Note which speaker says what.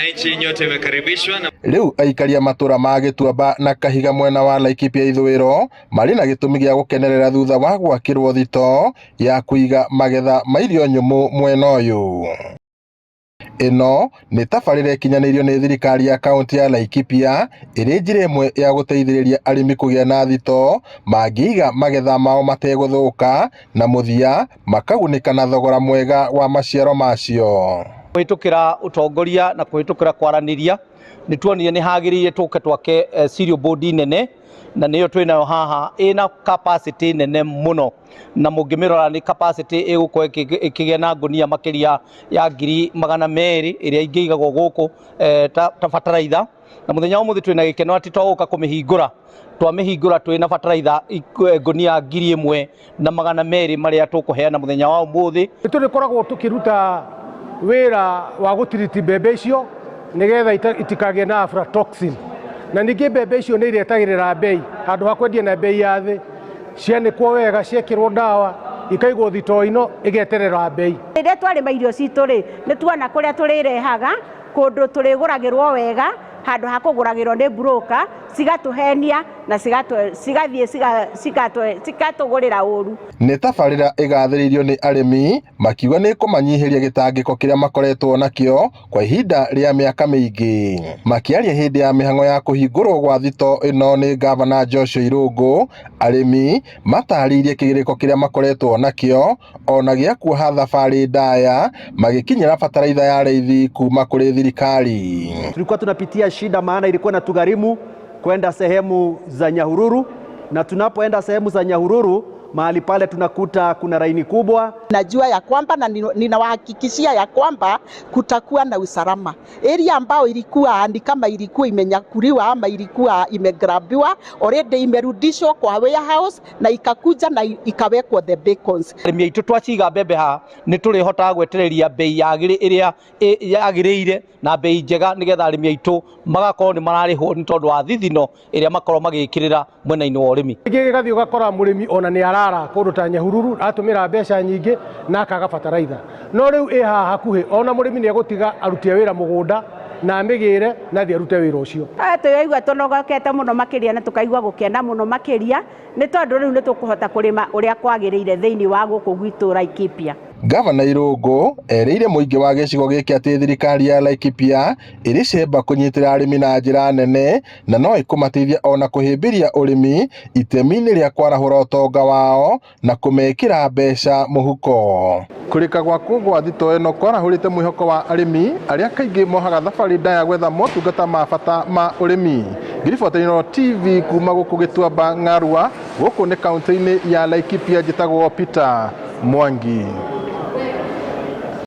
Speaker 1: Wananchi nyote mmekaribishwa na
Speaker 2: Rĩu aikari a matũra ma Gĩtuamba na Kahiga mwena wa Laikipia ithũĩro marĩ na gĩtũmi gĩa gũkenerera thutha wa gwakĩrwo thitoo ya kũiga magetha ma irio nyũmũ mwena ũyũ. Ĩno nĩ tabarĩra ĩkinyanĩirio nĩ thirikari ya kaunti ya Laikipia ĩrĩ njĩra ĩmwe ya gũteithĩrĩria arĩmi kũgĩa na thitoo mangĩiga magetha mao mategũthũka na mũthia makagunĩka na thogora mwega wa maciaro macio.
Speaker 3: Kũhĩtũkĩra ũtongoria na kũhĩtũkĩra kwaranĩria, nĩ tuonire nĩ hagĩrĩire tũke twake cereal board nene, na nĩyo twĩnayo haha, ĩna capacity nene mũno, na mũngĩmĩrora nĩ capacity ĩgũkorwo ĩkĩgĩa na ngũnia makĩria ya 200,000 ĩrĩa ingĩigagwo gũkũ ta bataraitha. Na mũthenya wa ũmũthĩ twĩna gĩkeno atĩ twagũka kũmĩhingũra, twamĩhingũra twĩna bataraitha ngũnia 1,200 marĩa tũkũheana mũthenya wa ũmũthĩ.
Speaker 4: Nĩ tũrĩkoragwo tũkĩruta wĩra wa gũtiriti mbembe icio nĩgetha itikagĩe na aflatoxin, na ningĩ mbembe icio nĩ iretagĩrĩra mbei handũ ha kwendia na mbei ya thĩ, cianĩkwo wega, ciekĩrwo ndawa, ikaigwo thitoo ino, ĩgeterera mbei.
Speaker 5: Rĩrĩa twarĩma irio citũ rĩ, nĩ tuona kũrĩa tũrĩrehaga, kũndũ tũrĩgũragĩrwo wega handũ ha kũgũragĩrwo nĩ broker, cigatũhenia na cigathiĩ cikatũgũrĩra ũru.
Speaker 2: Nĩ tabarĩra ĩgathĩrĩirio nĩ arĩmi makiuga nĩ kũmanyihĩria gĩtangĩko kĩrĩa makoretwo nakĩo kwa ihinda rĩa mĩaka mĩingĩ. Makĩaria hĩndĩ ya mĩhang'o ya kũhingũrwo gwa thitoo ĩno nĩ ngavana Joshua Irũngũ, arĩmi matarĩirie kĩgirĩko kĩrĩa makoretwo nakĩo ona gĩa kuoha thabarĩ ndaya magĩkinyĩra bataraitha ya raithi kuma kũrĩ thirikari.
Speaker 6: Tulikuwa tunapitia shida, maana ilikuwa inatugharimu kwenda sehemu za Nyahururu, na tunapoenda sehemu za Nyahururu mahali pale tunakuta kuna laini kubwa.
Speaker 7: Najua ya kwamba na ninawahakikishia ya kwamba kutakuwa na usalama. Area ambayo ilikuwa ni kama ilikuwa imenyakuliwa ama ilikuwa imegrabiwa, already imerudishwa kwa warehouse na ikakuja na ikawekwa the beacons.
Speaker 3: Arĩmi aitũ, twaciga mbembe haha nĩ tũrĩhotaga gwetereria mbei ĩrĩa yagĩrĩire na mbei njega, nĩgetha arĩmi aitũ magakorwo nĩ mararĩhwo nĩ tondũ wa thithino ĩrĩa makorwo magĩkĩrĩra mwena-inĩ wa ũrĩmi.
Speaker 4: Rĩngĩ gĩgathiĩ ũgakora mũrĩmi ona nĩ arara kũndũ ta Nyahururu, atũmĩra mbeca nyingĩ na akaga bataraitha, no rĩu ĩ haha hakuhĩ, ona mũrĩmi nĩ egũtiga aruti a wĩra mũgũnda na amĩgĩre na athiĩ arute wĩra ũcio.
Speaker 5: Tũraigua tũnogokete mũno makĩria na tũkaigua gũkena mũno makĩria, nĩ tondũ rĩu nĩ tũkũhota kũrĩma ũrĩa kwagĩrĩire thĩinĩ wa gũkũ gwitũ Laikipia.
Speaker 2: Gavana Irũngũ erĩire mũingĩ wa gĩcigo gĩkĩ atĩ thirikari ya Laikipia ĩrĩ cemba kũnyitĩrĩra arĩmi na njĩra nene na no ĩkũmateithia ona kũhĩmbĩria ũrĩmi itemi-inĩ rĩa kwarahũra ũtonga wao na kũmekĩra mbeca mũhuko. Kũrĩka gwakwo gwa thitoo ĩno kwarahũrĩte mwĩhoko wa arĩmi arĩa kaingĩ mohaga thabarĩ ndaya gwetha motungata ma bata ma ũrĩmi. Ngiribota TV kuma gũkũ Gĩtuamba Ng'arua, gũkũ nĩ kaunti-inĩ ya Laikipia, njĩtagwo Peter Mwangi.